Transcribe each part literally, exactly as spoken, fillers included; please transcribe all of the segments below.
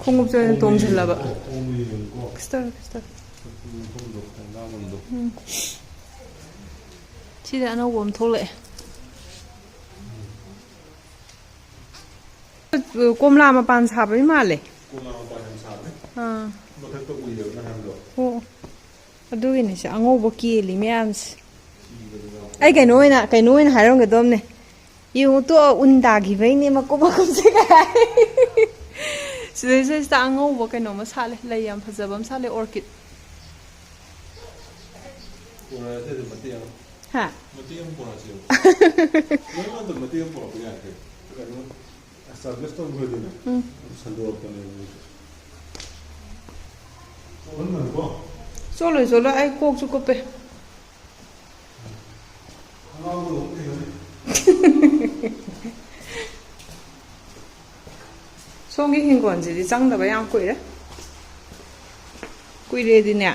ꯈꯣꯡꯎꯞꯁꯦ ꯑꯣꯏꯅ ꯇꯣꯡꯁꯤꯜꯂꯕ꯫ ꯈꯤꯁꯇ, ꯈꯤꯁꯇ꯫ ꯎꯝ꯫ ꯁꯤꯗ ꯑꯅꯧꯕ ꯑꯃ ꯊꯣꯛꯂꯛꯑꯦ꯫ ꯀꯣꯝꯂꯥ ꯃꯄꯥꯟ ꯁꯥꯕꯩ ꯃꯥꯜꯂꯦ꯫ ꯀꯣꯝꯂꯥ ꯃꯄꯥꯟ ꯌꯥꯝ ꯁꯥꯕꯅꯦ꯫ ꯑꯥ꯫ ꯃꯊꯛꯇ ꯎꯏꯌꯦꯕ ꯅꯍꯥꯟꯗꯣ꯫ ꯑꯣ꯫ ꯑꯗꯨꯒꯤꯅꯤꯁꯦ ꯑꯉꯧꯕ ꯀꯦꯜꯂꯤ ꯃꯌꯥꯝꯁꯦ꯫ ꯑꯩ ꯀꯩꯅꯣ ꯑꯣꯏꯅ, ꯀꯩꯅꯣ ꯑꯣꯏꯅ ꯍꯥꯏꯔꯝꯒꯗꯕꯅꯦ꯫ ꯌꯦꯡꯉꯨ ꯇꯣ, ꯎꯟ ꯇꯥꯈꯤꯕꯩꯅꯦ ꯃꯀꯨꯞ ꯃꯀꯨꯞꯁꯦ ꯀꯥꯏ꯫ ꯁꯤꯗꯩꯁꯤꯗ ꯑꯉꯧꯕ ꯀꯩꯅꯣꯝꯃ ꯁꯥꯠꯂꯦ, ꯂꯩ ꯌꯥꯝ ꯐꯖꯕ ꯑꯃ ꯁꯥꯠꯂꯦ, orchid꯫ ꯄꯨꯔꯛꯑꯁꯦ ꯑꯗꯨꯝ ꯃꯇꯦꯛ ꯑꯃ꯫ ꯍꯥ? ꯃꯇꯦꯛ ꯑꯃ ꯄꯨꯔꯛꯑꯁꯦꯕ꯫ ꯂꯣꯏꯅꯃꯛꯇ ꯃꯇꯦꯛ ꯑꯃ ꯄꯨꯔꯛꯄ ꯌꯥꯏ ꯀꯩꯅꯣ꯫ ꯀꯩꯅꯣ, establish ꯇꯧꯈ꯭ꯔꯗꯤꯅꯦ, ꯎꯝ꯫ ꯁꯟꯗꯣꯔꯛꯄꯅꯦꯕ ꯃꯣꯏꯁꯦ꯫ ꯆꯣꯠꯍꯟꯒꯅꯨꯀꯣ꯫ ꯆꯣꯠꯂꯣꯏ, ꯆꯣꯠꯂꯣꯏ, ꯑꯩ ꯀꯣꯛꯁꯨ ꯀꯨꯞꯄꯦ꯫ ꯁꯣꯝꯒꯤ ꯍꯤꯡꯒꯣꯜꯁꯤꯗꯤ ꯆꯪꯗꯕ ꯌꯥꯝ ꯀꯨꯏꯔꯦ꯫ ꯀꯨꯏꯔꯦꯗꯤꯅꯦ,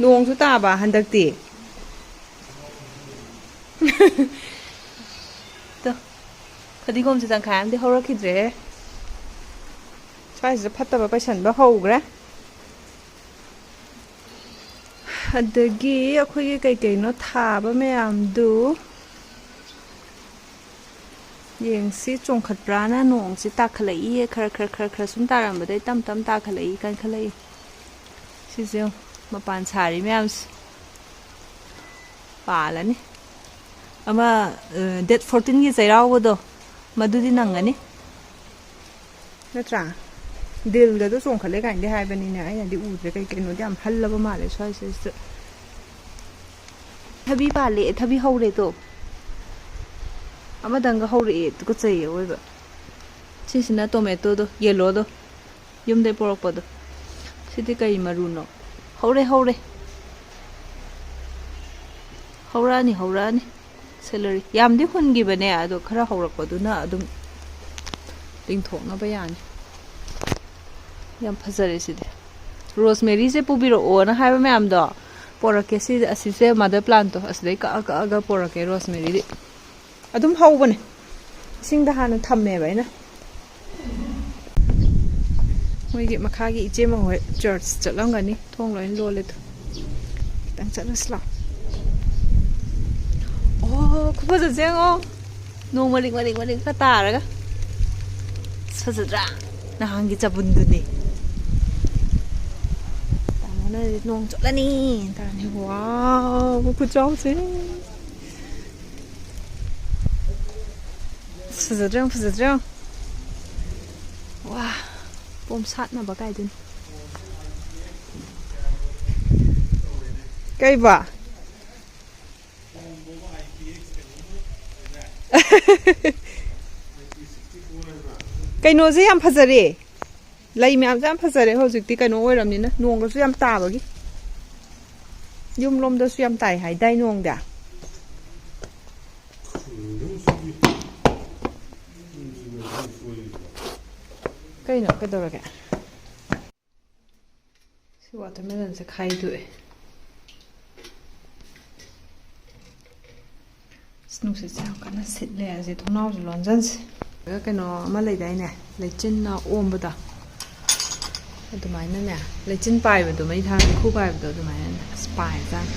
ꯅꯣꯡꯁꯨ ꯇꯥꯕ ꯍꯟꯗꯛꯇꯤ꯫ ꯇꯣ, ꯐꯗꯤꯒꯣꯝꯁꯦ ꯇꯪꯈꯥꯏ ꯑꯃꯗꯤ ꯍꯧꯔꯛꯈꯤꯗ꯭ꯔꯦꯍꯦ꯫ ꯁ꯭ꯋꯥꯏꯁꯤꯗ ꯐꯠꯇꯕ ꯄꯩꯁꯟꯕ ꯍꯧꯈ꯭ꯔꯦ꯫ ꯑꯗꯒꯤ ꯑꯩꯈꯣꯏꯒꯤ ꯀꯩ ꯀꯩꯅꯣ ꯊꯥꯕ ꯃꯌꯥꯝꯗꯨ ꯌꯦꯡꯁꯤ, ꯆꯣꯡꯈꯠꯄ꯭ꯔꯥꯅ꯫ ꯅꯣꯡꯁꯤ ꯇꯥꯈꯠꯂꯛꯏꯌꯦ, ꯈꯔ ꯈꯔ ꯈꯔ ꯈꯔ ꯁꯨꯝ ꯇꯥꯔꯝꯕꯗꯩ ꯇꯞ ꯇꯞ ꯇꯥꯈꯠꯂꯛꯏ, ꯀꯟꯈꯠꯂꯛꯏ꯫ ꯁꯤꯁꯦ ꯌꯦꯡꯉꯨ, ꯃꯄꯥꯟ ꯁꯥꯔꯤ ꯃꯌꯥꯝꯁꯦ꯫ ꯄꯥꯜꯂꯅꯤ꯫ ꯑꯃ, ꯑ, date fourteen ꯒꯤ ꯆꯩꯔꯥꯎꯕꯗꯣ, ꯃꯗꯨꯗꯤ ꯅꯪꯒꯅꯤ꯫ ꯅꯠꯇ꯭ꯔꯥ? ꯗꯤꯜꯒꯗꯣ ꯆꯣꯡꯈꯠꯂꯦ ꯀꯥꯏꯅꯗꯤ ꯍꯥꯏꯕꯅꯤꯅꯦ, ꯑꯩꯅꯗꯤ ꯎꯗ꯭ꯔꯦ꯫ ꯀꯩ ꯀꯩꯅꯣꯗꯤ ꯌꯥꯝ ꯍꯜꯂꯕ ꯃꯥꯜꯂꯦ ꯁ꯭ꯋꯥꯏꯁꯤꯗ꯫ ꯊꯕꯤ ꯄꯥꯜꯂꯦ, ꯊꯕꯤ ꯍꯧꯔꯦ ꯇꯣ꯫ ꯑꯃꯗꯪꯒ ꯍꯧꯔꯛꯑꯦ, ꯇꯨꯀꯠꯆꯩꯌꯦ ꯑꯑꯣꯏꯕ꯫ ꯁꯤꯁꯤꯅ tomatoꯗꯣ, yellowꯗꯣ꯫ ꯌꯨꯝꯗꯩ ꯄꯣꯔꯛꯄꯗꯣ꯫ ꯁꯤꯗꯤ ꯀꯩ ꯃꯔꯨꯅꯣ? ꯍꯧꯔꯦ, ꯍꯧꯔꯦ꯫ ꯍꯧꯔꯛꯑꯅꯤ, ꯍꯧꯔꯛꯑꯅꯤ꯫ Celery꯫ ꯌꯥꯝꯗꯤ ꯍꯨꯟꯈꯤꯕꯅꯦ, ꯑꯗꯣ ꯈꯔ ꯍꯧꯔꯛꯄꯗꯨꯅ ꯑꯗꯨꯝ ꯇꯤꯡꯊꯣꯛꯅꯕ ꯌꯥꯅꯤ꯫ ꯌꯥꯝ ꯐꯖꯔꯦ ꯁꯤꯗꯤ꯫ Rosemaryꯁꯦ ꯄꯨꯕꯤꯔꯛꯑꯣꯅ ꯍꯥꯏꯕ ꯃꯌꯥꯝꯗꯣ ꯄꯣꯔꯛꯀꯦ꯫ ꯁꯤ, ꯑꯁꯤꯁꯦ mother plantꯇꯣ, ꯑꯁꯤꯗꯩ ꯀꯛꯑ ꯀꯛꯑꯒ ꯄꯣꯔꯛꯀꯦ Rosemaryꯗꯤ꯫ ꯑꯗꯨꯝ ꯍꯧꯕꯅꯦ꯫ ꯏꯁꯤꯡꯗ ꯍꯥꯟꯅ ꯊꯝꯃꯦꯕ ꯑꯩꯅ꯫ ꯃꯣꯏꯒꯤ ꯃꯈꯥꯒꯤ ꯏꯆꯦ ꯃꯈꯣꯏ ꯆꯔꯆ ꯆꯠꯂꯝꯒꯅꯤ, ꯊꯣꯡ ꯂꯣꯏ ꯂꯣꯜꯂꯦ꯫ ꯑꯗꯨ ꯈꯤꯇꯪ ꯆꯠꯂꯨꯁꯤ ꯂꯥꯛꯑꯣ꯫ ꯑꯣ, ꯈꯨꯐꯖꯁꯦ ꯌꯦꯡꯉꯣ꯫ ꯅꯣꯡ ꯃꯔꯤꯛ ꯃꯔꯤꯛ ꯃꯔꯤꯛ ꯈꯔ ꯇꯥꯔꯒ꯫ ꯑꯁ, ꯐꯖꯗ꯭ꯔꯥ? ꯅꯍꯥꯟꯒꯤ ꯆꯕꯨꯟꯗꯨꯅꯤ꯫ ꯇꯥꯃꯣꯅ ꯅꯣꯡ ꯆꯣꯠꯂꯅꯤ ꯇꯥꯔꯅꯤ꯫ ꯋꯥꯎ, ꯈꯨꯆꯥꯎꯁꯦ꯫ ꯑꯁ, ꯐꯖꯗ꯭ꯔꯥ ꯌꯦꯡꯉꯨ, ꯐꯖꯗ꯭ꯔꯥ ꯌꯦꯡꯉꯨ꯫ ꯋꯥ, ꯄꯣꯝ ꯁꯥꯠꯅꯕ ꯀꯥꯏꯗꯨꯅꯤ꯫ ꯀꯩꯕ? ꯀꯩꯅꯣꯁꯦ ꯌꯥꯝ ꯐꯖꯔꯦ꯫ ꯂꯩ ꯃꯌꯥꯝꯁꯦ ꯌꯥꯝ ꯐꯖꯔꯦ ꯍꯧꯖꯤꯛꯇꯤ, ꯀꯩꯅꯣ ꯑꯣꯏꯔꯕꯅꯤꯅ, ꯅꯣꯡꯒꯁꯨ ꯌꯥꯝ ꯇꯥꯕꯒꯤ꯫ ꯌꯨꯝ ꯂꯣꯝꯗꯁꯨ ꯌꯥꯝ ꯇꯥꯏ ꯍꯥꯏꯗꯥꯏ ꯅꯣꯡꯗꯤ? ꯀꯩꯅꯣ, ꯀꯩꯗꯧꯔꯒꯦ? ꯁꯤ ꯋꯥꯇꯔꯃꯦꯂꯟꯁꯦ ꯈꯥꯏꯗꯣꯛꯑꯦ꯫ ꯑꯁ, ꯅꯨꯡꯁꯤꯠꯁꯦ ꯌꯥꯝ ꯀꯟꯅ ꯁꯤꯠꯂꯦ꯫ ꯑꯁꯤ ꯊꯣꯡꯅꯥꯎꯁꯦ ꯂꯣꯟꯖꯟꯁꯦ꯫ ꯑꯗꯨꯒ ꯀꯩꯅꯣ ꯑꯃ ꯂꯩꯗꯥꯏꯅꯦ, ꯂꯩꯆꯤꯟꯅ ꯑꯣꯝꯕꯗꯣ, ꯑꯗꯨꯃꯥꯏꯅꯅꯦ, ꯂꯩꯆꯤꯟ ꯄꯥꯏꯕꯗꯣ, ꯃꯩ ꯊꯥ ꯃꯩꯈꯨ ꯄꯥꯏꯕꯗꯣ, ꯑꯗꯨꯃꯥꯏꯅꯅꯦ꯫ ꯑꯁ, ꯄꯥꯏꯖꯥꯠꯅꯤ꯫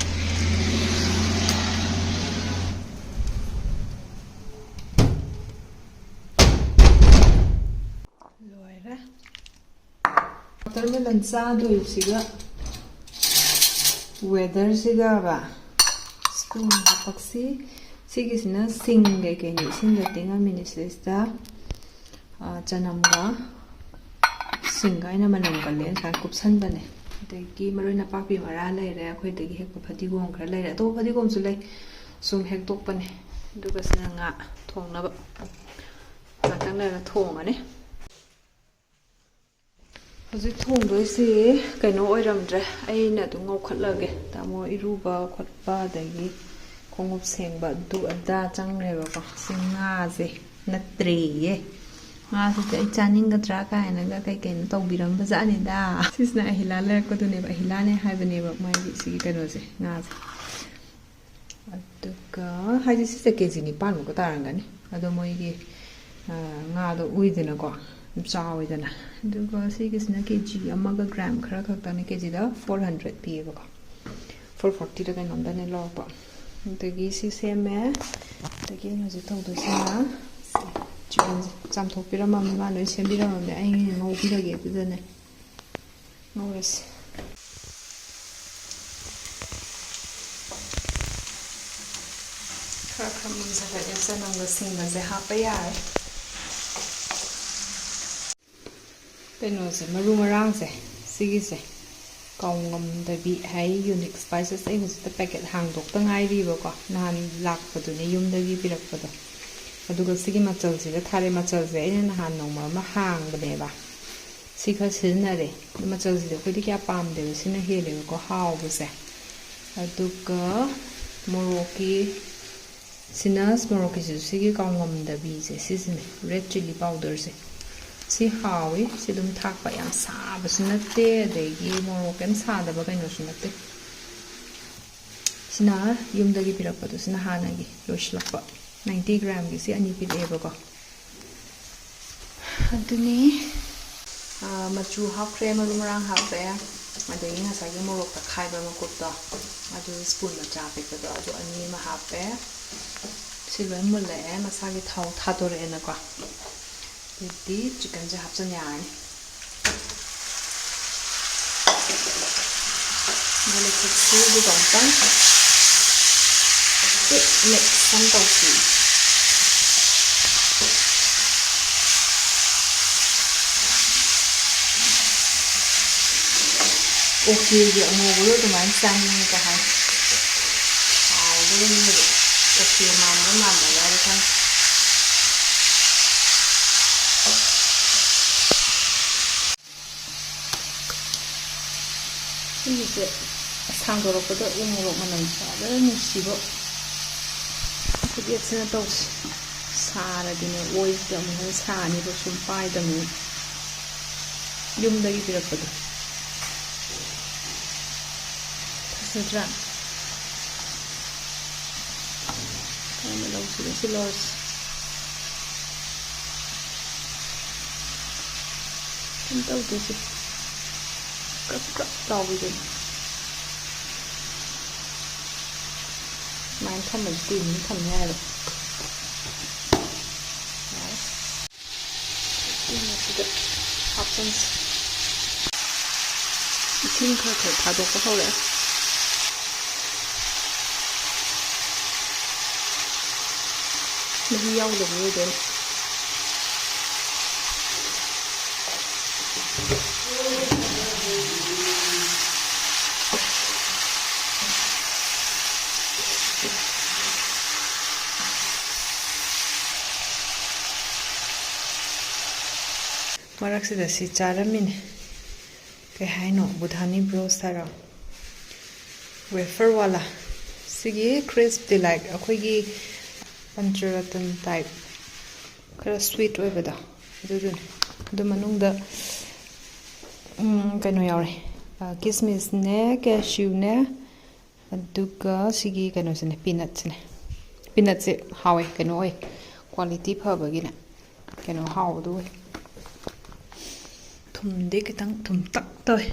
ꯂꯣꯏꯔꯦ꯫ ꯋꯥꯇꯔꯃꯦꯂꯟ ꯆꯥꯗꯣꯏꯁꯤꯒ ꯋꯦꯗꯔꯁꯤꯒꯕ꯫ ꯁ꯭ꯄꯨꯟ ꯍꯥꯄꯛꯁꯤ꯫ ꯁꯤꯒꯤꯁꯤꯅ ꯁꯤꯡ ꯀꯩꯀꯩꯅ ꯏꯁꯤꯡꯗ ꯇꯤꯡꯉꯝꯃꯤꯅꯦ ꯁꯤꯗꯩꯁꯤꯗ꯫ ꯑ, ꯆꯅꯝꯒ ꯁꯤꯡꯒ ꯑꯩꯅ ꯃꯅꯝ ꯀꯜꯂꯦꯅ ꯁꯨꯃꯥꯏꯅ ꯀꯨꯞꯁꯟꯕꯅꯦ꯫ ꯑꯗꯒꯤ ꯃꯔꯣꯏ ꯅꯄꯥꯛꯄꯤ ꯃꯔꯥ ꯂꯩꯔꯦ, ꯑꯩꯈꯣꯏꯗꯒꯤ ꯍꯦꯛꯄ ꯐꯗꯤꯒꯣꯝ ꯈꯔ ꯂꯩꯔꯦ, ꯑꯇꯣꯞꯄ ꯐꯗꯤꯒꯣꯝꯁꯨ ꯂꯩ, ꯁꯨꯝ ꯍꯦꯛꯇꯣꯛꯄꯅꯦ꯫ ꯑꯗꯨꯒ ꯁꯤꯅ ꯉꯥ ꯊꯣꯡꯅꯕ꯫ ꯉꯥꯛꯇꯪ ꯂꯩꯔꯒ ꯊꯣꯡꯉꯅꯤ꯫ ꯍꯧꯖꯤꯛ ꯊꯣꯡꯗꯣꯏꯁꯤ ꯀꯩꯅꯣ ꯑꯣꯏꯔꯝꯗ꯭ꯔꯦ, ꯑꯩꯅ ꯑꯗꯨꯝ ꯉꯧꯈꯠꯂꯒꯦ꯫ ꯇꯥꯃꯣ ꯏꯔꯨꯕ ꯈꯣꯠꯄ ꯑꯗꯒꯤ ꯈꯣꯡꯎꯞ ꯁꯦꯡꯕ ꯑꯗꯨ ꯑꯗꯥ ꯆꯪꯈ꯭ꯔꯦꯕꯀꯣ꯫ ꯁꯤ ꯉꯥꯁꯦ ꯅꯠꯇ꯭ꯔꯦꯌꯦ꯫ ꯉꯥꯁꯤꯗꯤ ꯑꯩ ꯆꯥꯅꯤꯡꯒꯗ꯭ꯔꯥ ꯀꯥꯏꯅꯒ ꯀꯩ ꯀꯩꯅꯣ ꯇꯧꯕꯤꯔꯝꯕ ꯖꯥꯠꯅꯤꯗ꯫ ꯁꯤꯁꯤꯅ ꯑꯍꯤꯂꯥ ꯂꯩꯔꯛꯄꯗꯨꯅꯦꯕ, ꯑꯍꯤꯂꯥꯅꯦ ꯍꯥꯏꯕꯅꯦꯕ ꯃꯥꯒꯤ ꯁꯤꯒꯤ ꯀꯩꯅꯣꯁꯦ, ꯉꯥꯁꯦ꯫ ꯑꯗꯨꯒ ꯍꯥꯏꯗꯤ ꯁꯤꯁꯦ ꯀꯦ ꯖꯤ ꯅꯤꯄꯥꯟꯃꯨꯛꯀ ꯇꯥꯔꯝꯒꯅꯤ꯫ ꯑꯗꯣ ꯃꯣꯏꯒꯤ, ꯑ, ꯉꯥꯗꯣ ꯎꯏꯗꯅꯀꯣ, ꯌꯥꯝ ꯆꯥꯎꯋꯤꯗꯅ꯫ ꯑꯗꯨꯒ ꯁꯤꯒꯤꯁꯤꯅ ꯀꯦ ꯖꯤ ꯑꯃꯒ ꯒ꯭ꯔꯥꯝ ꯈꯔ ꯈꯛꯇꯅꯦ, ꯀꯦ ꯖꯤꯗ ꯐꯣꯔ ꯍꯟꯗ꯭ꯔꯦꯠ ꯄꯤꯌꯦꯕꯀꯣ꯫ ꯐꯣꯔ ꯐꯣꯔꯇꯤꯗ ꯀꯩꯅꯣꯝꯗꯅꯦ ꯂꯧꯔꯛꯄ꯫ ꯑꯗꯒꯤ ꯁꯤ ꯁꯦꯝꯃꯦ꯫ ꯑꯗꯒꯤ ꯑꯩꯅ ꯍꯧꯖꯤꯛ ꯇꯧꯗꯣꯏꯁꯤꯅ ꯆꯤꯛꯀꯟꯁꯦ ꯆꯥꯝꯊꯣꯛꯄꯤꯔꯝꯃꯕꯅꯤ, ꯃꯥ ꯂꯣꯏ ꯁꯦꯝꯕꯤꯔꯝꯃꯕꯅꯤ, ꯑꯩ ꯉꯧꯕꯤꯔꯒꯦ꯫ ꯑꯗꯨꯗꯅꯦ ꯉꯧꯔꯁꯤ꯫ ꯈꯔ ꯈꯔ ꯃꯨꯟꯖꯜꯂꯛꯑꯦ, ꯆꯅꯝꯒ ꯁꯤꯡꯒꯁꯦ ꯍꯥꯞꯄ ꯌꯥꯔꯦ꯫ ꯀꯩꯅꯣꯁꯦ, ꯃꯔꯨ ꯃꯔꯥꯡꯁꯦ, ꯁꯤꯒꯤꯁꯦ ꯀꯥꯎꯉꯝꯗꯕꯤ ꯍꯥꯏ, ꯌꯨꯅꯤꯛ ꯁ꯭ꯄꯥꯏꯁꯦꯁ꯫ ꯑꯩ ꯍꯧꯖꯤꯛꯇ ꯄꯦꯀꯦꯠ ꯍꯥꯡꯗꯣꯛꯇ ꯉꯥꯏꯔꯤꯕꯀꯣ, ꯅꯍꯥꯟ ꯂꯥꯛꯄꯗꯨꯅꯦ ꯌꯨꯝꯗꯒꯤ ꯄꯤꯔꯛꯄꯗꯣ꯫ ꯑꯗꯨꯒ ꯁꯤꯒꯤ ꯃꯆꯜꯁꯤꯗ ꯊꯥꯔꯦ꯫ ꯃꯆꯜꯁꯦ ꯑꯩꯅ ꯅꯍꯥꯟ ꯅꯣꯡꯃ ꯑꯃ ꯍꯥꯡꯕꯅꯦꯕ, ꯁꯤ ꯈꯔ ꯁꯤꯖꯤꯟꯅꯔꯦ꯫ ꯑꯗꯨ ꯃꯆꯜꯁꯤꯗꯤ ꯑꯩꯈꯣꯏꯗꯤ ꯀꯌꯥ ꯄꯥꯝꯗꯦꯕ, ꯁꯤꯅ ꯍꯦꯜꯂꯦꯕꯀꯣ ꯍꯥꯎꯕꯁꯦ꯫ ꯑꯗꯨꯒ ꯃꯣꯔꯣꯛꯀꯤ, ꯁꯤꯅ ꯃꯣꯔꯣꯛꯀꯤꯁꯤꯁꯨ ꯁꯤꯒꯤ ꯀꯥꯎꯉꯝꯗꯕꯤꯁꯦ ꯁꯤꯁꯤꯅꯦ, ꯔꯦꯗ ꯆꯤꯂꯤ ꯄꯥꯎꯗꯔꯁꯦ꯫ ꯁꯤ ꯍꯥꯎꯋꯤ, ꯁꯤ ꯑꯗꯨꯝ ꯊꯥꯛꯄ꯫ ꯌꯥꯝ ꯁꯥꯕꯁꯨ ꯅꯠꯇꯦ, ꯑꯗꯒꯤ ꯃꯣꯔꯣꯛ ꯀꯩꯝ ꯁꯥꯗꯕ ꯀꯩꯅꯣꯁꯨ ꯅꯠꯇꯦ꯫ ꯁꯤꯅ ꯌꯨꯝꯗꯒꯤ ꯄꯤꯔꯛꯄꯗꯣ, ꯁꯤꯅ ꯍꯥꯟꯅꯒꯤ ꯂꯣꯏꯁꯤꯜꯂꯛꯄ꯫ ꯅꯥꯏꯟꯇꯤ ꯒ꯭ꯔꯥꯝꯒꯤ ꯁꯤ ꯑꯅꯤ ꯄꯤꯔꯛꯑꯦꯕꯀꯣ꯫ ꯑꯗꯨꯅꯤ, ꯑꯥ, ꯃꯆꯨ ꯍꯥꯞꯈ꯭ꯔꯦ, ꯃꯔꯨ ꯃꯔꯥꯡ ꯍꯥꯞꯄꯦ, ꯑꯗꯒꯤ ꯉꯁꯥꯏꯒꯤ ꯃꯣꯔꯣꯛ ꯇꯛꯈꯥꯏꯕ ꯃꯀꯨꯞꯇꯣ, ꯑꯗꯨ ꯁ꯭ꯄꯨꯟ ꯃꯆꯥ ꯑꯄꯤꯛꯄꯗꯣ, ꯑꯗꯨ ꯑꯅꯤ ꯑꯃ ꯍꯥꯞꯄꯦ꯫ ꯁꯤ ꯂꯣꯏ ꯃꯨꯜꯂꯛꯑꯦ, ꯃꯁꯥꯒꯤ ꯊꯥꯎ ꯊꯥꯗꯣꯔꯛꯑꯦꯅꯀꯣ꯫ ꯑꯗꯨꯗꯤ ꯆꯤꯛꯀꯟꯁꯦ ꯍꯥꯞꯆꯤꯟ ꯌꯥꯔꯅꯤ꯫ ꯃꯣꯔꯣꯛ ꯊꯛꯁꯤ ꯑꯗꯨꯒ ꯑꯃꯨꯛꯇꯪ ꯀꯨꯞ ꯃꯤꯛꯁ ꯑꯃ ꯇꯧꯁꯤ꯫ ꯑꯣꯀꯦꯒꯤ ꯑꯉꯧꯕꯗꯣ ꯑꯗꯨꯃꯥꯏꯅ ꯆꯥꯅꯤꯡꯉꯦꯒ ꯍꯥꯏ꯫ ꯍꯥꯎꯗꯣꯔꯤꯅꯤ ꯍꯧꯖꯤꯛ꯫ ꯑꯣꯀꯦ ꯃꯥꯟꯕ ꯃꯥꯟꯗꯕ ꯍꯥꯏꯕ ꯈꯪꯗꯦ꯫ ꯁꯤꯒꯤꯁꯦ ꯁꯥꯡꯗꯣꯔꯛꯄꯗ ꯎ ꯃꯣꯔꯣꯛ ꯃꯅꯝ ꯐꯖꯅ ꯅꯨꯡꯁꯤꯕ꯫ ꯈꯨꯗꯦꯛꯁꯤꯅ ꯇꯧꯁꯤ꯫ ꯁꯥꯔꯗꯤꯅꯦ, ꯑꯣꯏꯁꯤꯗ ꯑꯃꯨꯛ ꯍꯦꯟꯅ ꯁꯥꯅꯤꯕ, ꯁꯨꯝ ꯄꯥꯏꯗꯕꯅꯤꯅ꯫ ꯌꯨꯝꯗꯒꯤ ꯄꯤꯔꯛꯄꯗꯣ꯫ ꯐꯖꯗ꯭ꯔꯥ? ꯀꯔꯝꯕ ꯂꯧꯁꯤꯒꯦ? ꯁꯤ ꯂꯧꯔꯁꯤ꯫ ꯇꯧꯗꯣꯏꯁꯦ꯫ ꯀ꯭ꯔꯛ ꯀ꯭ꯔꯛ ꯂꯥꯎꯕꯤꯗꯨꯅꯤ꯫ ꯁꯨꯃꯥꯏꯅ ꯊꯝꯕꯁꯦ ꯀꯨꯏꯅ ꯊꯝ ꯌꯥꯏꯑꯕ꯫ ꯌꯥꯔꯦ꯫ ꯏꯁꯤꯡ ꯑꯁꯤꯗ ꯍꯥꯞꯆꯤꯟꯁꯤ꯫ ꯏꯁꯤꯡ ꯈꯔ ꯈꯔ ꯊꯥꯗꯣꯛꯄ ꯍꯧꯔꯛꯑꯦ꯫ ꯃꯍꯤ ꯌꯥꯎꯗꯕ ꯑꯣꯏꯗꯣꯏꯅꯦ꯫ ꯃꯔꯛꯁꯤꯗ ꯁꯤ ꯆꯥꯔꯝꯃꯤꯅꯦ꯫ ꯀꯩ ꯍꯥꯏꯅꯣ? ꯕꯨꯙꯥꯅꯤ ꯕ꯭ꯔꯣꯁ ꯍꯥꯏꯔꯣ? ꯋꯦꯐꯔ ꯋꯥꯂꯥ꯫ ꯁꯤꯒꯤ ꯀ꯭ꯔꯤꯁꯞ ꯗꯤꯂꯥꯏꯠ, ꯑꯩꯈꯣꯏꯒꯤ ꯄꯟꯆꯔꯇꯟ ꯇꯥꯏꯞ, ꯈꯔ ꯁ꯭ꯋꯤꯠ ꯑꯣꯏꯕꯗꯣ, ꯑꯗꯨꯗꯨꯅꯦ꯫ ꯑꯗꯨ ꯃꯅꯨꯡꯗ, ꯎꯝ, ꯀꯩꯅꯣ ꯌꯥꯎꯔꯦ, ꯑ, ꯀꯤꯁꯃꯤꯁꯅꯦ, ꯀꯦꯁ꯭ꯌꯨꯅꯦ, ꯑꯗꯨꯒ ꯁꯤꯒꯤ ꯀꯩꯅꯣꯁꯤꯅꯦ, ꯄꯤꯅꯠꯁꯤꯅꯦ꯫ ꯄꯤꯅꯠꯁꯦ ꯍꯥꯎꯋꯦ, ꯀꯩꯅꯣ ꯑꯣꯏ, ꯀ꯭ꯋꯥꯂꯤꯇꯤ ꯐꯕꯒꯤꯅꯦ, ꯀꯩꯅꯣ ꯍꯥꯎꯕꯗꯣ ꯑꯣꯏ꯫ ꯊꯨꯝꯗꯤ ꯈꯤꯇꯪ ꯊꯨꯝꯇꯛ ꯇꯧꯋꯦ꯫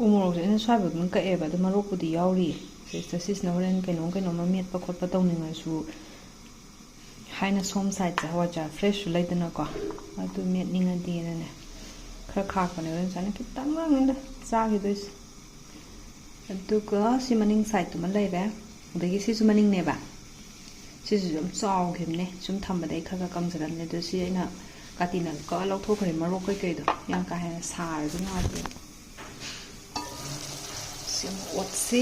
ꯎ ꯃꯣꯔꯣꯛꯁꯦ ꯑꯩꯅ ꯁ꯭ꯋꯥꯏꯐꯥꯎ ꯑꯗꯨꯝ ꯀꯛꯑꯦꯕ, ꯑꯗꯣ ꯃꯔꯣꯛꯄꯨꯗꯤ ꯌꯥꯎꯔꯤꯌꯦ꯫ ꯁꯤꯁꯤꯅ ꯍꯣꯔꯦꯟ ꯀꯩꯅꯣꯝ ꯀꯩꯅꯣꯝꯃ ꯃꯦꯠꯄ ꯈꯣꯠꯄ ꯇꯧꯅꯤꯡꯉꯁꯨ, ꯍꯥꯏꯅ ꯁꯣꯝ ꯁꯥꯏꯠꯁꯦ ꯍꯋꯥꯏꯖꯥꯔ ꯐ꯭ꯔꯦꯁꯁꯨ ꯂꯩꯗꯅꯀꯣ, ꯑꯗꯨ ꯃꯦꯠꯅꯤꯡꯉꯗꯤꯅꯅꯦ ꯈꯔ ꯈꯥꯛꯄꯅꯦ꯫ ꯍꯣꯔꯦꯟ ꯁꯨꯃꯥꯏꯅ ꯈꯤꯇꯪ ꯉꯥꯡꯅꯤꯗ ꯆꯥꯈꯤꯗꯣꯏꯁꯦ꯫ ꯑꯗꯨꯒ ꯁꯤ ꯃꯅꯤꯡ ꯁꯥꯏꯠꯇꯨꯃ ꯂꯩꯔꯦ, ꯑꯗꯒꯤ ꯁꯤꯁꯨ ꯃꯅꯤꯡꯅꯦꯕ꯫ ꯁꯤꯁꯤꯁꯨ ꯌꯥꯝ ꯆꯥꯎꯈꯤꯕꯅꯦ, ꯁꯨꯝ ꯊꯝꯕꯗꯩ ꯈꯔ ꯈꯔ ꯀꯪꯁꯤꯜꯂꯝꯅꯦ꯫ ꯑꯗꯨ ꯁꯤ ꯑꯩꯅ ꯀꯥꯇꯤꯅ ꯀꯛꯑ ꯂꯧꯊꯣꯛꯈ꯭ꯔꯦ, ꯃꯔꯣꯛ ꯀꯩꯀꯩꯗꯣ ꯌꯥꯝ ꯀꯥ ꯍꯦꯟꯅ ꯁꯥꯔꯗꯤ ꯅꯨꯡꯉꯥꯏꯇꯦ꯫ ꯁꯤ ꯑꯃꯨꯛ ꯑꯣꯠꯁꯤ꯫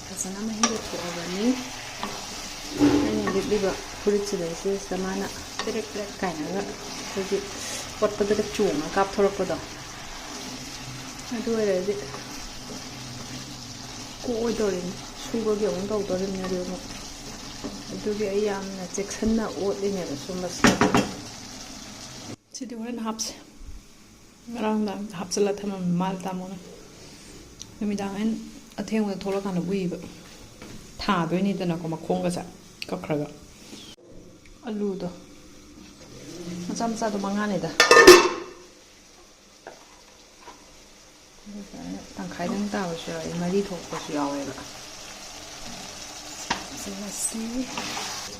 ꯐꯖꯅ ꯃꯍꯤꯒ ꯊꯣꯛꯑꯕꯅꯤ꯫ ꯑꯩꯅ ꯂꯤꯠꯂꯤꯕ ꯐꯨꯔꯤꯠꯁꯤꯗꯩꯁꯤꯗ ꯃꯥꯅ ꯄꯦꯔꯦꯛ ꯄꯦꯔꯦꯛ ꯀꯥꯏꯅꯒ ꯑꯩꯈꯣꯏꯒꯤ ꯑꯣꯠꯄꯗꯒ ꯆꯣꯡꯉ ꯀꯥꯞꯊꯣꯔꯛꯄꯗꯣ, ꯑꯗꯨ ꯑꯣꯏꯔꯗꯤ ꯀꯣꯛꯑꯣꯏꯗꯧꯔꯤꯅꯤ, ꯁꯨꯕꯒꯤ ꯑꯃꯨꯛ ꯇꯧꯗꯣꯔꯤꯕꯅꯤ꯫ ꯑꯗꯨ ꯑꯃꯨꯛ, ꯑꯗꯨꯒꯤ ꯑꯩ ꯌꯥꯝꯅ ꯆꯦꯛꯁꯤꯟꯅ ꯑꯣꯠꯂꯤꯅꯦꯕ ꯁꯨꯝꯕꯁꯤꯗ꯫ ꯁꯤꯗꯤ ꯍꯣꯔꯦꯟ ꯍꯥꯞꯁꯦ꯫ ꯉꯔꯥꯡ ꯅꯨꯡꯗꯥꯡ ꯍꯥꯞꯆꯤꯜꯂ ꯊꯝꯃꯝꯃꯦ ꯃꯥꯜꯂꯦ ꯇꯥꯃꯣꯅ꯫ ꯅꯨꯃꯤꯗꯥꯡ ꯑꯩꯅ ꯑꯊꯦꯡꯕꯗ ꯊꯣꯛꯂꯛꯀꯥꯟꯗ ꯎꯏꯕ꯫ ꯊꯥꯗꯣꯏꯅꯤꯗꯅꯀꯣ ꯃꯈꯣꯡꯒꯁꯦ ꯀꯛꯈ꯭ꯔꯒ꯫ ꯑꯂꯨꯗꯣ ꯃꯆꯥ ꯃꯆꯥꯗꯣ ꯃꯉꯥꯅꯤꯗ꯫ ꯇꯪꯈꯥꯏꯗꯪ ꯇꯥꯕꯁꯨ ꯌꯥꯎꯋꯦ, ꯃꯔꯤ ꯊꯣꯛꯄꯁꯨ ꯌꯥꯎꯋꯦꯕ꯫ ꯁꯤ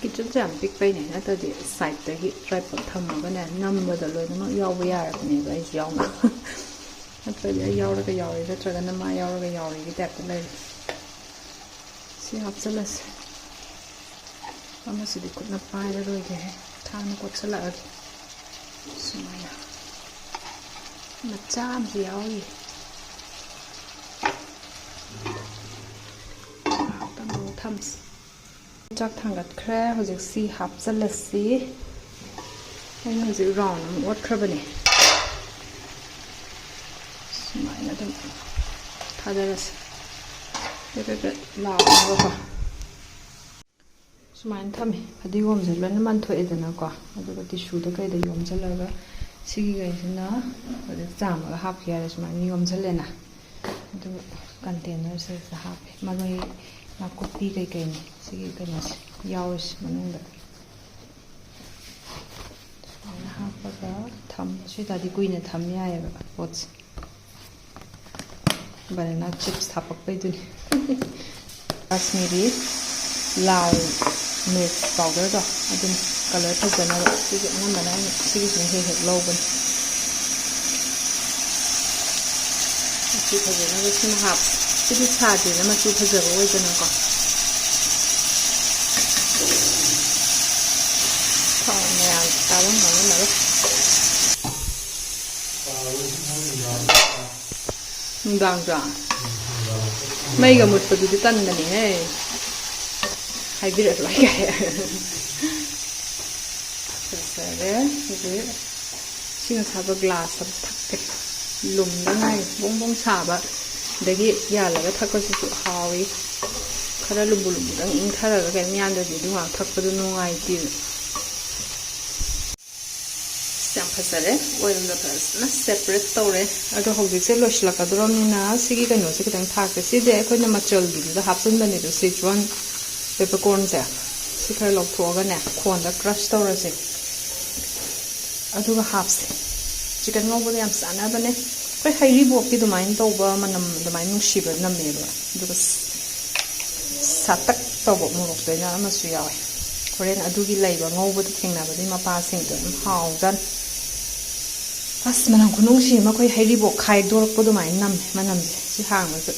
ꯀꯤꯠꯆꯟꯁꯦ ꯌꯥꯝ ꯄꯤꯛꯄꯩꯅꯦ, ꯅꯠꯇ꯭ꯔꯗꯤ ꯁꯥꯏꯠꯇꯒꯤ ꯇ꯭ꯔꯥꯏꯄꯣꯠ ꯊꯝꯃꯒꯅꯦ, ꯅꯝꯕꯗ ꯂꯣꯏꯅꯃꯛ ꯌꯥꯎꯕ ꯌꯥꯔꯕꯅꯦꯕ, ꯑꯩꯁꯨ ꯌꯥꯎꯅ꯫ ꯅꯠꯇ꯭ꯔꯗꯤ ꯑꯩ ꯌꯥꯎꯔꯒ ꯌꯥꯎꯔꯦ, ꯅꯠꯇ꯭ꯔꯒꯅ ꯃꯥ ꯌꯥꯎꯔꯒ ꯌꯥꯎꯔꯦꯒꯤ ꯇꯥꯏꯞꯇ ꯂꯩꯔꯦ꯫ ꯁꯤ ꯍꯥꯞꯆꯤꯜꯂꯁꯦ꯫ ꯑꯃꯁꯤꯗꯤ ꯈꯨꯠꯅ ꯄꯥꯏꯔꯔꯣꯏꯒꯦ, ꯊꯥꯡꯅ ꯀꯣꯠꯁꯤꯜꯂꯛꯑꯒꯦ꯫ ꯁꯨꯃꯥꯏꯅ ꯃꯆꯥ ꯑꯃꯁꯨ ꯌꯥꯎꯔꯤ꯫ ꯉꯥꯏꯍꯥꯛꯇꯪ ꯑꯃꯨꯛ ꯊꯝꯁꯤ꯫ ꯆꯥꯛ ꯊꯥꯡꯒꯠꯈ꯭ꯔꯦ꯫ ꯍꯧꯖꯤꯛ ꯁꯤ ꯍꯥꯞꯆꯤꯜꯂꯁꯤ꯫ ꯑꯩꯅ ꯍꯧꯖꯤꯛ ꯔꯥꯎꯟ ꯑꯃ ꯑꯣꯠꯈ꯭ꯔꯕꯅꯦ꯫ ꯁꯨꯃꯥꯏꯅ ꯑꯗꯨꯝ ꯊꯥꯗꯔꯁꯤ꯫ ꯄꯦꯠ ꯄꯦꯠ ꯄꯦꯠ ꯂꯥꯎꯅꯕꯀꯣ꯫ ꯁꯨꯃꯥꯏꯅ ꯊꯝꯃꯦ꯫ ꯐꯗꯤꯒꯣꯝꯁꯦ ꯂꯣꯏꯅ ꯃꯟꯊꯣꯛꯑꯦꯗꯅꯀꯣ, ꯑꯗꯨꯒ ꯇꯤꯁꯨꯗ ꯀꯩꯗ ꯌꯣꯝꯁꯤꯜꯂꯒ ꯁꯤꯒꯤꯈꯩꯁꯤꯅ ꯍꯧꯖꯤꯛ ꯆꯥꯝꯃꯒ ꯍꯥꯞꯈꯤ ꯌꯥꯔꯦ꯫ ꯁꯨꯃꯥꯏꯅ ꯌꯣꯝꯁꯤꯜꯂꯦꯅ, ꯑꯗꯨꯒ ꯀꯟꯇꯦꯅꯔꯁꯤꯗ ꯍꯥꯞꯄꯦ꯫ ꯃꯔꯣꯏ ꯅꯥꯀꯨꯞꯄꯤ ꯀꯩꯀꯩꯅꯤ ꯁꯤꯒꯤ ꯀꯩꯅꯣꯁꯦ ꯌꯥꯎꯔꯤꯁꯦ ꯃꯅꯨꯡꯗ꯫ ꯁꯨꯃꯥꯏꯅ ꯍꯥꯞꯄꯒ ꯊꯝ-, ꯁꯤ ꯑꯣꯏꯇꯥꯔꯗꯤ ꯀꯨꯏꯅ ꯊꯝ ꯌꯥꯏꯌꯦꯕ ꯄꯣꯠꯁꯦ꯫ ꯕꯅꯥꯅꯥ ꯆꯤꯞꯁ ꯍꯥꯄꯛꯄꯩꯗꯨꯅꯤ꯫ ꯀꯥꯁꯃꯤꯔꯤ ꯂꯥꯜ ꯃꯤꯔꯆ ꯄꯥꯎꯗꯔꯗꯣ, ꯑꯗꯨꯅ ꯀꯂꯔ ꯐꯖꯅꯕ꯫ ꯁꯤꯁꯦ ꯑꯅꯝꯕꯅ ꯑꯩꯅ ꯁꯤꯒꯤꯁꯤꯅ ꯍꯦꯛ ꯍꯦꯛ ꯂꯧꯕꯅꯤ꯫ ꯃꯆꯨ ꯐꯖꯅꯕ ꯁꯤꯃ ꯍꯥꯞꯄꯦ꯫ ꯁꯤꯗꯤ ꯁꯥꯗꯦꯅ ꯃꯆꯨ ꯐꯖꯕ ꯑꯣꯏꯗꯅꯀꯣ꯫ ꯊꯥꯎ ꯃꯌꯥꯝ ꯆꯥꯐꯝ ꯈꯪꯉꯝꯃꯔꯣꯏ꯫ ꯅꯨꯡꯗꯥꯡꯗꯣ ꯃꯩꯒ ꯃꯨꯠꯄꯗꯨꯗꯤ ꯇꯟꯕꯅꯤꯍꯦ꯫ ꯍꯥꯏꯕꯤꯔꯛꯑꯔꯣꯏ ꯀꯥꯏ꯫ ꯐꯖꯔꯦ꯫ ꯍꯧꯖꯤꯛ ꯏꯁꯤꯡ ꯑꯁꯥꯕ ꯒ꯭ꯂꯥꯁ ꯑꯃ ꯊꯛꯀꯦ꯫ ꯂꯨꯝꯗ ꯉꯥꯏꯔꯤ꯫ ꯕꯣꯡ ꯕꯣꯡ ꯁꯥꯕ꯫ ꯑꯗꯒꯤ ꯌꯥꯜꯂꯒ ꯊꯛꯄꯁꯤꯁꯨ ꯍꯥꯎꯏ꯫ ꯈꯔ ꯂꯨꯝꯕꯨ ꯂꯨꯝꯕꯨꯗꯪ ꯏꯪꯊꯔꯒ ꯀꯩꯝ ꯌꯥꯟꯗ꯭ꯔꯗꯤ ꯑꯗꯨ ꯉꯥꯛ ꯊꯛꯄꯗꯣ ꯅꯨꯡꯉꯥꯏꯇꯦꯕ꯫ ꯑꯁ, ꯌꯥꯝ ꯐꯖꯔꯦ꯫ ꯑꯣꯏꯜꯒ ꯐꯖꯅ ꯁꯦꯄꯔꯦꯠ ꯇꯧꯔꯦ꯫ ꯑꯗꯣ ꯍꯧꯖꯤꯛꯁꯦ ꯂꯣꯏꯁꯤꯜꯂꯛꯀꯗꯧꯔꯕꯅꯤꯅ ꯁꯤꯒꯤ ꯀꯩꯅꯣꯁꯦ ꯈꯤꯇꯪ ꯊꯥꯛꯁꯦ꯫ ꯁꯤꯗꯤ ꯑꯩꯈꯣꯏꯅ ꯃꯆꯜꯒꯤꯗꯨꯗ ꯍꯥꯞꯆꯤꯟꯕꯅꯦꯕ, ꯁꯤꯖꯋꯥꯟ ꯄꯦꯄꯔꯀꯣꯔꯟꯁꯦ꯫ ꯁꯤ ꯈꯔ ꯂꯧꯊꯣꯛꯑꯒꯅꯦ, ꯈꯣꯟꯗ ꯀ꯭ꯔꯁ ꯇꯧꯔꯁꯦ꯫ ꯑꯗꯨꯒ ꯍꯥꯞꯁꯦ꯫ ꯆꯤꯀꯟ ꯉꯧꯕꯗ ꯌꯥꯝ ꯆꯥꯟꯅꯕꯅꯦ꯫ ꯑꯩꯈꯣꯏ ꯍꯩꯔꯤꯕꯣꯞꯀꯤ ꯑꯗꯨꯃꯥꯏꯅ ꯇꯧꯕ ꯃꯅꯝ ꯑꯗꯨꯃꯥꯏꯅ ꯅꯨꯡꯁꯤꯕ ꯅꯝꯃꯦꯕ꯫ ꯑꯗꯨꯒ ꯁꯥꯇꯛ ꯇꯧꯕ ꯃꯣꯔꯣꯛꯇꯣ ꯑꯩꯅ ꯑꯃꯁꯨ ꯌꯥꯎꯋꯦ꯫ ꯍꯣꯔꯦꯟ ꯑꯗꯨꯒꯤ ꯂꯩꯕ ꯉꯧꯕꯗ ꯊꯦꯡꯅꯕꯗꯤ ꯃꯄꯥꯁꯤꯡꯗꯣ ꯌꯥꯝ ꯍꯥꯎꯖꯥꯠꯅꯤ꯫ ꯑꯁ, ꯃꯅꯝ ꯈꯨꯅꯨꯡꯁꯤ ꯑꯃ, ꯑꯩꯈꯣꯏ ꯍꯩꯔꯤꯕꯣꯞ ꯈꯥꯏꯗꯣꯔꯛꯄ ꯑꯗꯨꯃꯥꯏꯅ ꯅꯝꯃꯦ ꯃꯅꯝꯁꯦ ꯁꯤ ꯍꯥꯡꯕꯁꯦ꯫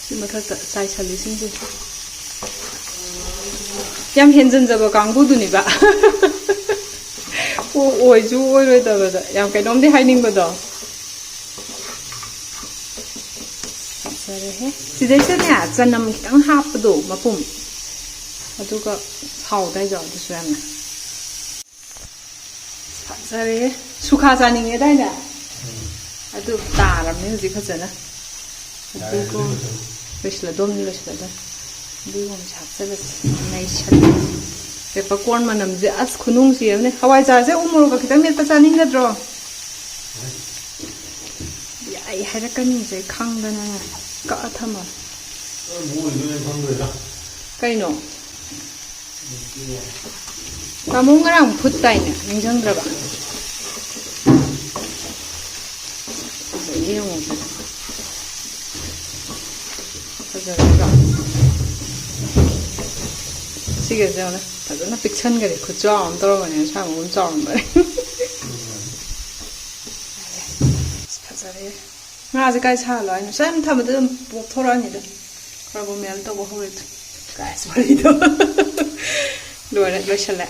ꯁꯤ ꯃꯊꯛꯇ ꯆꯥꯏꯁꯜꯂꯤꯁꯤꯡꯁꯦ ꯌꯥꯝ ꯍꯦꯟꯖꯟꯖꯕ ꯀꯥꯡꯕꯨꯗꯨꯅꯤꯕ꯫ ꯑꯣ, ꯑꯣꯏꯁꯨ ꯑꯣꯏꯔꯣꯏꯗꯕꯗ ꯌꯥꯝ ꯀꯩꯅꯣꯝꯗꯤ ꯍꯥꯏꯅꯤꯡꯕꯗꯣ꯫ ꯐꯖꯔꯦꯍꯦ꯫ ꯁꯤꯗꯩꯁꯤꯗꯅꯦ ꯆꯅꯝ ꯈꯤꯇꯪ ꯍꯥꯞꯄꯗꯣ ꯃꯄꯨꯝ, ꯑꯗꯨꯒ ꯍꯥꯎꯗꯥꯏꯗꯣ ꯑꯗꯨꯁꯨ ꯌꯥꯝꯅ꯫ ꯐꯖꯔꯦ꯫ ꯁꯨꯈꯥ ꯆꯥꯅꯤꯡꯉꯦꯗꯥꯏꯅꯦ? ꯑꯗꯨ ꯇꯥꯔꯕꯅꯦ ꯍꯧꯖꯤꯛ ꯐꯖꯅ꯫ ꯑꯗꯨꯒ ꯂꯣꯏꯁꯤꯜꯂꯗꯣꯝꯅꯤ, ꯂꯣꯏꯁꯤꯜꯂꯗꯣꯝꯅꯤ꯫ ꯑꯗꯨꯒꯨꯝꯕꯁꯦ ꯍꯥꯞꯆꯜꯂꯁꯤ꯫ ꯅꯩꯁꯜꯂꯁꯤ꯫ ꯄꯦꯄꯔ ꯀꯣꯔꯟ ꯃꯅꯝꯁꯦ ꯑꯁ ꯈꯨꯅꯨꯡꯁꯤ ꯑꯃꯅꯦ꯫ ꯍꯋꯥꯏꯖꯥꯔꯁꯦ ꯎ ꯃꯣꯔꯣꯛꯀ ꯈꯤꯇꯪ ꯃꯦꯠꯄ ꯆꯥꯅꯤꯡꯒꯗ꯭ꯔꯣ? ꯌꯥꯏ ꯍꯥꯏꯔꯛꯀꯅꯤꯁꯦ ꯈꯪꯗꯅ ꯀꯛꯑ ꯊꯝꯃꯕ꯫ ꯀꯩꯅꯣ? ꯇꯥꯃꯣ ꯉꯔꯥꯡ ꯐꯨꯠ ꯇꯥꯏꯅꯦ, ꯅꯤꯡꯁꯤꯡꯗ꯭ꯔꯕ? ꯐꯖꯩꯌꯦ ꯌꯦꯡꯉꯣ꯫ ꯐꯖꯔꯗ꯭ꯔꯥ? ꯁꯤꯒꯁꯦ ꯌꯦꯡꯉꯨꯅꯦ, ꯐꯖꯅ ꯄꯤꯛꯁꯟꯈꯔꯦ꯫ ꯈꯨꯠꯆꯥꯎ ꯑꯃ ꯇꯧꯔꯝꯕꯅꯦ, ꯉꯁꯥꯏ ꯑꯃꯨꯛ ꯆꯥꯎꯔꯝꯕꯅꯦ꯫ ꯑꯁ, ꯐꯖꯔꯦ꯫ ꯉꯥꯁꯦ ꯀꯥꯏ ꯁꯥꯍꯜꯂꯣ ꯍꯥꯏꯅꯣ? ꯁꯨꯃꯥꯏꯅ ꯊꯝꯕꯗ ꯑꯗꯨꯝ ꯄꯣꯞꯊꯣꯔꯛꯑꯅꯤꯗ꯫ ꯈꯔꯕꯨ ꯃꯦꯜ ꯇꯧꯕ ꯍꯧꯔꯦ꯫ ꯀꯥꯏꯁ ꯋꯥꯔꯤꯗꯣ꯫ ꯂꯣꯏꯔꯦ, ꯂꯣꯏꯁꯜꯂꯦ꯫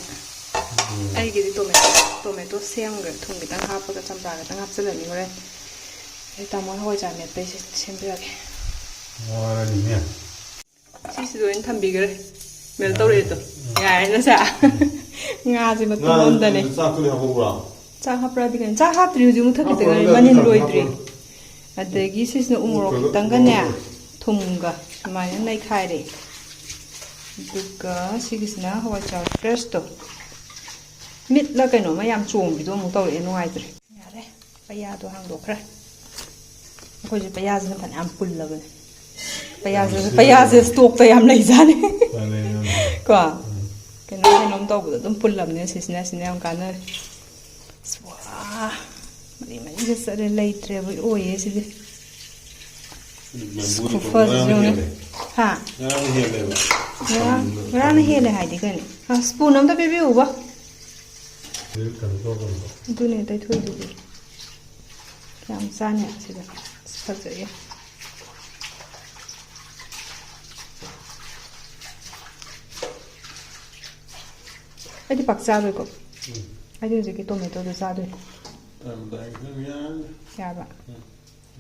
ꯑꯩꯒꯤꯗꯤ ꯇꯣꯃꯦꯇꯣ, ꯇꯣꯃꯦꯇꯣ ꯁꯦꯝꯈ꯭ꯔꯦ꯫ ꯊꯨꯝ ꯈꯤꯇꯪ ꯍꯥꯞꯄꯒ ꯆꯝꯄ꯭ꯔꯥ ꯈꯤꯇꯪ ꯍꯥꯞꯆꯤꯜꯂꯅꯤ ꯍꯣꯔꯦꯟ꯫ ꯑꯩ ꯇꯥꯃꯣ ꯍꯋꯥꯏꯖꯥꯔ ꯃꯦꯠꯄꯩꯁꯦ ꯁꯦꯝꯕꯤꯔꯒꯦ꯫ ꯋꯥꯔꯅꯤꯅꯦ꯫ ꯁꯤꯁꯤꯗ ꯑꯣꯏꯅ ꯊꯝꯕꯤꯈ꯭ꯔꯦ꯫ ꯃꯦꯜ ꯇꯧꯔꯛꯑꯦꯗꯣ꯫ ꯌꯥꯔꯦ, ꯅꯁꯦ꯫ ꯉꯥꯁꯦ ꯃꯇꯨꯝ ꯉꯥ ꯑꯃꯗꯅꯦ꯫ ꯆꯥꯛꯇꯨꯗꯤ ꯍꯥꯞꯍꯧꯕ꯭ꯔꯣ? ꯆꯥꯛ ꯍꯥꯞꯄ꯭ꯔꯥꯗꯤ ꯀꯩꯅꯣ? ꯆꯥꯛ ꯍꯥꯞꯇ꯭ꯔꯤ, ꯍꯧꯖꯤꯛ ꯃꯨꯠꯊꯠꯈꯤꯗ ꯉꯥꯏꯔꯤ, ꯍꯥꯞꯄ꯭ꯔꯣ? ꯃꯅꯤꯟ ꯂꯣꯏꯗ꯭ꯔꯤ꯫ ꯍꯥꯞꯄ꯭ꯔꯣ? ꯑꯗꯒꯤ ꯁꯤꯁꯤꯅ ꯎ ꯃꯣꯔꯣꯛ ꯈꯤꯇꯪꯒꯅꯦ, ꯊꯨꯝꯒ ꯁꯨꯃꯥꯏꯅ ꯅꯩꯈꯥꯏꯔꯦ꯫ ꯑꯗꯨꯒ ꯁꯤꯒꯤꯁꯤꯅ ꯍꯋꯥꯏꯖꯥꯔ ꯐ꯭ꯔꯦꯁꯇꯣ꯫ ꯃꯤꯠꯂ ꯀꯩꯅꯣꯝꯃ ꯌꯥꯝ ꯆꯣꯡꯕꯤꯗꯣ ꯑꯃꯨꯛ ꯇꯧꯔꯛꯑꯦ, ꯅꯨꯡꯉꯥꯏꯇ꯭ꯔꯦ꯫ ꯌꯥꯔꯦ, ꯄꯩꯌꯥꯗꯣ ꯍꯥꯡꯗꯣꯛꯈ꯭ꯔꯦ꯫ ꯑꯩꯈꯣꯏꯁꯦ ꯄꯩꯌꯥꯁꯤꯅ ꯐꯅꯌꯥꯝ ꯄꯨꯜꯂꯕꯅꯦ꯫ ꯄꯩꯌꯥꯁꯦ, ꯌꯥꯝ ꯁꯤꯖꯤꯟꯅꯕꯅꯦ꯫ ꯄꯩꯌꯥꯁꯦ ꯁ꯭ꯇꯣꯛꯇ ꯌꯥꯝ ꯂꯩꯖꯥꯠꯅꯤ꯫ ꯃꯥꯅꯦ, ꯃꯥꯅꯦ꯫ ꯀꯣ? ꯎꯝ꯫ ꯀꯩꯅꯣꯝ ꯀꯩꯅꯣꯝ ꯇꯧꯕꯗꯣ ꯑꯗꯨꯝ ꯄꯨꯜꯂꯝꯅꯦ꯫ ꯁꯤꯁꯤꯅ ꯁꯤꯅ ꯌꯥꯝ ꯀꯥꯟꯅꯔꯦ꯫ ꯑꯁ, ꯋꯥ, ꯃꯔꯤ ꯃꯔꯤꯒ ꯆꯠꯂꯦ, ꯂꯩꯇ꯭ꯔꯦꯕ ꯑꯣꯏꯌꯦ ꯁꯤꯗꯤ꯫ ꯅꯝꯕꯨꯗꯤ ꯈꯨꯐꯁꯤꯁꯨ ꯉꯔꯥꯡꯅ ꯌꯦꯡꯉꯨꯅꯦ꯫ ꯍꯦꯜꯂꯦ꯫ ꯍꯥ? ꯉꯔꯥꯡꯅ ꯍꯦꯜꯂꯦꯕ꯫ ꯉꯔꯥꯡ, ꯉꯔꯥꯡꯅ ꯍꯦꯜꯂꯦ ꯍꯥꯏꯗꯤ ꯀꯩꯅꯣ? ꯑ, ꯁ꯭ꯄꯨꯟ ꯑꯝꯇ ꯄꯤꯕꯤꯌꯨꯕ꯫ ꯀꯩꯅꯣ ꯇꯧꯕꯅꯤꯀꯣ꯫ ꯑꯗꯨꯅꯦ ꯇꯩꯊꯣꯛꯏꯗꯨꯗꯤ꯫ ꯌꯥꯝ ꯆꯥꯅꯤ ꯑꯁꯤꯗ꯫ ꯑꯁ, ꯐꯖꯩꯌꯦ꯫ ꯑꯩꯗꯤ ꯄꯥꯛ ꯆꯥꯔꯣꯏꯀꯣ꯫ ꯎꯝ꯫ ꯑꯩꯗꯤ ꯍꯧꯖꯤꯛꯀꯤ ꯇꯣꯃꯦꯇꯣꯗꯣ ꯆꯥꯗꯣꯏꯅꯦ꯫ ꯇꯝꯗꯥꯏ ꯈꯔ ꯌꯥꯝ꯫ ꯌꯥꯕ꯫ ꯎꯝ꯫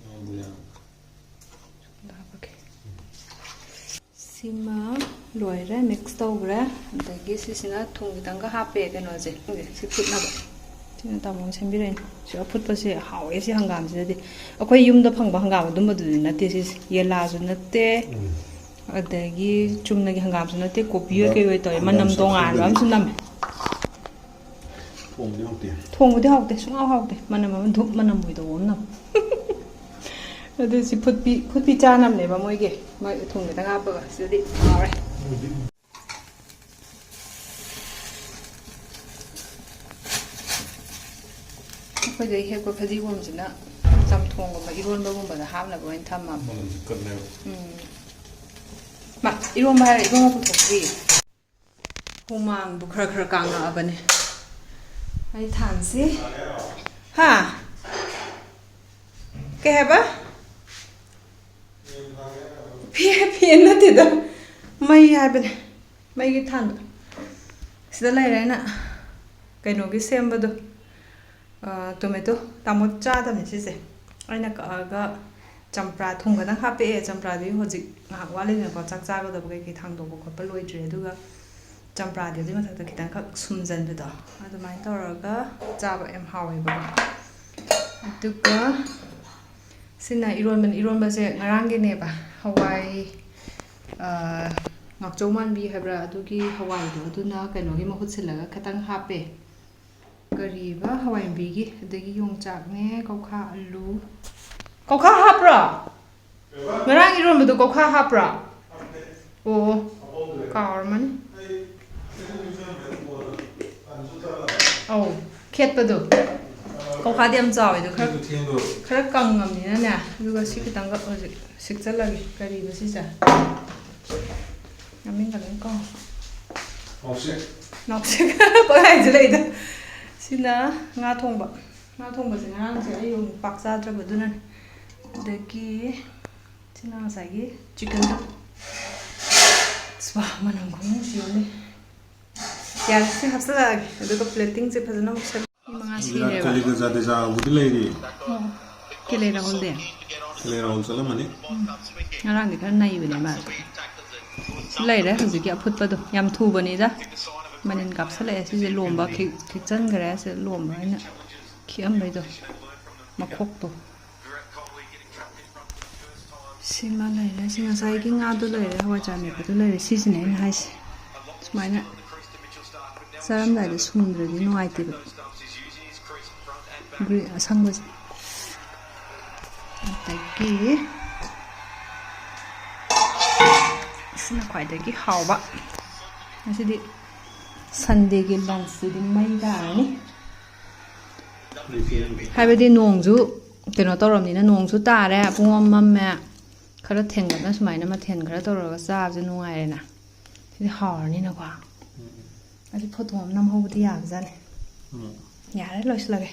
ꯌꯥꯝꯕꯨ ꯌꯥꯝ꯫ ꯍꯥꯞꯄꯒꯦ꯫ ꯁꯤꯃ ꯂꯣꯏꯔꯦ, mix ꯇꯧꯈ꯭ꯔꯦ꯫ ꯑꯗꯒꯤ ꯁꯤꯁꯤꯅ ꯊꯨꯝ ꯈꯤꯇꯪꯒ ꯍꯥꯞꯄꯦ, ꯀꯩꯅꯣꯁꯦ, ꯈꯪꯗꯦ, ꯁꯤ ꯐꯨꯠꯅꯕ꯫ ꯁꯤꯅ ꯇꯥꯃꯣꯅ ꯁꯦꯝꯕꯤꯔꯛꯏꯅꯦ꯫ ꯁꯤ ꯑꯐꯨꯠꯄꯁꯦ ꯍꯥꯎꯋꯦ, ꯁꯤ ꯍꯪꯒꯥꯝꯁꯤꯗꯗꯤ꯫ ꯑꯩꯈꯣꯏ ꯌꯨꯝꯗ ꯐꯪꯕ ꯍꯪꯒꯥꯝ ꯑꯗꯨꯝꯕꯗꯨꯗꯤ ꯅꯠꯇꯦ ꯁꯤꯁꯦ, ꯌꯦꯂꯥꯁꯨ ꯅꯠꯇꯦ, ꯎꯝ꯫ ꯑꯗꯒꯤ ꯆꯨꯝꯅꯒꯤ ꯍꯪꯒꯥꯝꯁꯨ ꯅꯠꯇꯦ, ꯀꯣꯕꯤ ꯑꯣꯏ ꯀꯩ ꯑꯣꯏ ꯇꯧꯋꯦ, ꯍꯪꯒꯥꯝ ꯃꯅꯝ ꯇꯣꯉꯥꯟꯕ ꯁꯥꯊꯤꯕꯗꯤ꯫ ꯑꯃꯁꯨ ꯅꯝꯃꯦ꯫ ꯊꯣꯡꯕꯗꯤ ꯍꯥꯎꯇꯦ꯫ ꯊꯣꯡꯕꯗꯤ ꯍꯥꯎꯇꯦ, ꯁꯨꯡꯍꯥꯎ ꯍꯥꯎꯇꯦ꯫ ꯃꯅꯝ ꯑꯃ ꯙꯨꯞ ꯃꯅꯝ ꯑꯣꯏꯗꯧꯕ ꯑꯃ ꯅꯝꯃꯦ꯫ ꯑꯗꯨ ꯁꯤ ꯐꯨꯠꯄꯤ, ꯐꯨꯠꯄꯤ ꯆꯥꯅꯕꯅꯦꯕ ꯃꯣꯏꯒꯤ꯫ ꯃꯣꯏ ꯊꯨꯝ ꯈꯤꯇꯪ ꯍꯥꯞꯄꯒ꯫ ꯁꯤꯗꯗꯤ ꯍꯥꯎꯔꯦ꯫ ꯑꯩꯈꯣꯏꯗꯩ ꯍꯦꯛꯄ ꯐꯗꯤꯒꯣꯝꯁꯤꯅ ꯆꯝꯊꯣꯡꯒꯨꯝꯕ, ꯏꯔꯣꯟꯕꯒꯨꯝꯕꯗ ꯍꯥꯞꯅꯕ ꯑꯣꯏꯅ ꯊꯝꯃꯕ꯫ ꯃꯅꯝꯁꯨ ꯀꯜꯂꯦꯕ꯫ ꯎꯝ꯫ ꯃꯥ, ꯏꯔꯣꯟꯕ ꯍꯥꯏꯔ ꯏꯔꯣꯟꯕ ꯄꯨꯊꯣꯛꯇ꯭ꯔꯤ꯫ ꯍꯨꯃꯥꯡꯕꯨ ꯈꯔ ꯈꯔ ꯀꯥꯡꯉꯛꯑꯕꯅꯦ꯫ ꯑꯩ ꯊꯥꯟꯁꯤ꯫ ꯍꯥ? ꯀꯩ ꯍꯥꯏꯕ? ꯐꯦ-, ꯐꯦꯟ ꯅꯠꯇꯦꯗ, ꯃꯩ ꯍꯥꯏꯕꯅꯦ, ꯃꯩꯒꯤ ꯊꯥꯟꯕ꯫ ꯁꯤꯗ ꯂꯩꯔꯦ ꯑꯩꯅ ꯀꯩꯅꯣꯒꯤ ꯁꯦꯝꯕꯗꯣ, ꯑ, ꯇꯣꯃꯦꯇꯣ꯫ ꯇꯥꯃꯣ ꯆꯥꯗꯕꯅꯦ ꯁꯤꯁꯦ꯫ ꯑꯩꯅ ꯀꯛꯑꯒ ꯆꯝꯄ꯭ꯔꯥ ꯊꯨꯝ ꯈꯛꯇꯪ ꯍꯥꯞꯄꯛꯑꯦ꯫ ꯆꯝꯄ꯭ꯔꯥꯗꯨꯗꯤ ꯍꯧꯖꯤꯛ ꯉꯥꯏꯍꯥꯛ ꯋꯥꯠꯂꯤꯗꯅꯀꯣ, ꯆꯥꯛ ꯆꯥꯒꯗꯕ ꯀꯩꯀꯩ ꯊꯥꯡꯗꯣꯛꯄ ꯈꯣꯠꯄ ꯂꯣꯏꯗ꯭ꯔꯤ꯫ ꯑꯗꯨꯒ ꯆꯝꯄ꯭ꯔꯥꯗꯤ ꯑꯗꯨꯏ ꯃꯊꯛꯇ ꯈꯤꯇꯪꯈꯛ ꯁꯨꯝꯖꯟꯕꯗꯣ, ꯑꯗꯨꯃꯥꯏꯅ ꯇꯧꯔꯒ ꯆꯥꯕ ꯌꯥꯝ ꯍꯥꯎꯋꯦꯕꯀꯣ꯫ ꯑꯗꯨꯒ ꯁꯤꯅ ꯏꯔꯣꯟꯕꯅꯤ꯫ ꯏꯔꯣꯟꯕꯁꯦ ꯉꯔꯥꯡꯒꯤꯅꯦꯕ, ꯍꯋꯥꯏ, ꯑ, ꯉꯥꯛꯆꯧ ꯃꯥꯟꯕꯤ ꯍꯥꯏꯕ꯭ꯔꯥ, ꯑꯗꯨꯒꯤ ꯍꯋꯥꯏꯗꯣ, ꯑꯗꯨꯅ ꯀꯩꯅꯣꯒꯤ ꯃꯍꯨꯠ ꯁꯤꯜꯂꯒ ꯈꯤꯇꯪ ꯍꯥꯞꯄꯦ꯫ ꯀꯔꯤꯕ, ꯍꯋꯥꯏ ꯃꯨꯕꯤꯒꯤ, ꯑꯗꯒꯤ ꯌꯣꯡꯆꯥꯛꯅꯦ, ꯀꯧꯈꯥ, ꯑꯂꯨ꯫ ꯀꯧꯈꯥ ꯍꯥꯞꯄ꯭ꯔꯣ? ꯉꯔꯥꯡ ꯏꯔꯣꯟꯕꯗꯣ ꯀꯧꯈꯥ ꯍꯥꯞꯄ꯭ꯔꯣ? ꯑꯣ, ꯀꯥꯎꯔꯝꯃꯅꯤ꯫ ꯑꯧ, ꯈꯦꯠꯄꯗꯣ꯫ ꯀꯧꯈꯥꯗꯤ ꯌꯥꯝ ꯆꯥꯎꯋꯦ ꯑꯗꯣ, ꯈꯔ, ꯈꯦꯠꯄ ꯊꯦꯡꯗꯣ꯫ ꯈꯔ ꯀꯪꯉꯝꯅꯤꯅꯅꯦ꯫ ꯑꯗꯨꯒ ꯁꯤ ꯈꯤꯇꯪꯒ ꯍꯧꯖꯤꯛ ꯁꯤꯛꯆꯜꯂꯒꯦ꯫ ꯀꯔꯤꯕ ꯁꯤꯁꯦ? ꯃꯃꯤꯡꯒ ꯂꯣꯏ ꯀꯥꯎ꯫ ꯅꯥꯎꯁꯦꯛ꯫ ꯅꯥꯎꯁꯦꯛ꯫ ꯄꯪꯍꯥꯏ ꯍꯥꯏꯖꯤꯜꯂꯛꯏꯗ꯫ ꯁꯤꯅ ꯉꯥ ꯊꯣꯡꯕ꯫ ꯉꯥ ꯊꯣꯡꯕꯁꯦ ꯉꯔꯥꯡꯁꯦ ꯑꯩ ꯑꯃꯨꯛ ꯄꯥꯛ ꯆꯥꯗ꯭ꯔꯕ, ꯑꯗꯨꯅꯅꯦ꯫ ꯑꯗꯒꯤ ꯁꯤꯅ ꯉꯁꯥꯏꯒꯤ ꯆꯤꯛꯀꯟꯗꯣ꯫ ꯁ꯭ꯋꯥ, ꯃꯅꯝ ꯈꯨꯅꯨꯡꯁꯤ ꯑꯃꯅꯤ꯫ ꯌꯥꯔꯦ, ꯁꯤ ꯍꯥꯞꯆꯤꯜꯂꯛꯑꯒꯦ꯫ ꯑꯗꯨꯒ ꯄ꯭ꯂꯦꯇꯤꯡꯁꯦ ꯐꯖꯅ ꯑꯃꯨꯛ ꯁꯦꯝ-, ꯃꯤ ꯃꯉꯥ ꯁꯤꯔꯦꯕ꯫ ꯀꯥꯂꯤꯀ ꯖꯥꯗꯦꯖꯥ ꯍꯧꯕꯗꯤ ꯂꯩꯔꯤ꯫ ꯑꯣ, ꯀꯦꯂꯦ ꯔꯥꯍꯨꯜꯗꯤ? ꯀꯦꯂꯦ ꯔꯥꯍꯨꯜ ꯆꯠꯂꯝꯃꯅꯤ꯫ ꯎꯝ꯫ ꯉꯔꯥꯡꯗꯤ ꯈꯔ ꯅꯩꯕꯅꯦ ꯃꯥ꯫ ꯂꯩꯔꯦ ꯍꯧꯖꯤꯛꯀꯤ ꯑꯐꯨꯠꯄꯗꯣ꯫ ꯌꯥꯝ ꯊꯨꯕꯅꯤꯗ꯫ ꯃꯅꯤꯟ ꯀꯥꯞꯁꯜꯂꯛꯑꯦ꯫ ꯁꯤꯁꯦ ꯂꯣꯝꯕ ꯈꯤꯛ-, ꯈꯤꯛꯆꯟꯈ꯭ꯔꯦ꯫ ꯁꯤ ꯂꯣꯝꯕ ꯍꯥꯏꯅ ꯈꯤꯛꯑꯝꯕꯩꯗꯣ꯫ ꯃꯈꯣꯛꯇꯣ꯫ ꯁꯤꯃ ꯂꯩꯔꯦ꯫ ꯁꯤ ꯉꯁꯥꯏꯒꯤ ꯉꯥꯗꯣ ꯂꯩꯔꯦ, ꯍꯋꯥꯏꯖꯥꯔ ꯃꯦꯠꯄꯗꯣ ꯂꯩꯔꯦ꯫ ꯁꯤꯁꯤꯅꯦ ꯑꯩꯅ ꯍꯥꯏꯁꯦ꯫ ꯁꯨꯃꯥꯏꯅ ꯆꯥꯔꯝꯗꯥꯏꯗ ꯁꯨꯝꯗ꯭ꯔꯗꯤ ꯅꯨꯡꯉꯥꯏꯇꯦꯕ꯫ ꯒ꯭ꯔꯤ-, ꯑꯁꯪꯕꯁꯦ꯫ ꯑꯗꯒꯤ ꯁꯤꯅ ꯈ꯭ꯋꯥꯏꯗꯒꯤ ꯍꯥꯎꯕ꯫ ꯉꯁꯤꯗꯤ ꯁꯟꯗꯦꯒꯤ ꯂꯟꯁꯇꯨꯗꯤ ꯃꯩ ꯇꯥꯔꯅꯤ꯫ ꯍꯥꯏꯕꯗꯤ ꯅꯣꯡꯁꯨ ꯀꯩꯅꯣ ꯇꯧꯔꯕꯅꯤꯅ, ꯅꯣꯡꯁꯨ ꯇꯥꯔꯦ, ꯄꯨꯡꯃꯝ ꯃꯝꯃꯦ꯫ ꯈꯔ ꯊꯦꯡꯒꯠꯅ ꯁꯨꯃꯥꯏꯅ ꯃꯊꯦꯜ ꯈꯔ ꯇꯧꯔꯒ ꯆꯥꯕꯁꯦ ꯅꯨꯡꯉꯥꯏꯔꯦꯅ꯫ ꯁꯤꯗꯤ ꯍꯥꯎꯔꯅꯤꯅꯀꯣ꯫ ꯑꯁꯤ ꯐꯣꯇꯣ ꯑꯃ ꯅꯝꯍꯧꯕꯗꯤ ꯌꯥꯕꯖꯥꯠꯅꯤ꯫ ꯎꯝ꯫ ꯌꯥꯔꯦ, ꯂꯣꯏꯁꯤꯜꯂꯒꯦ꯫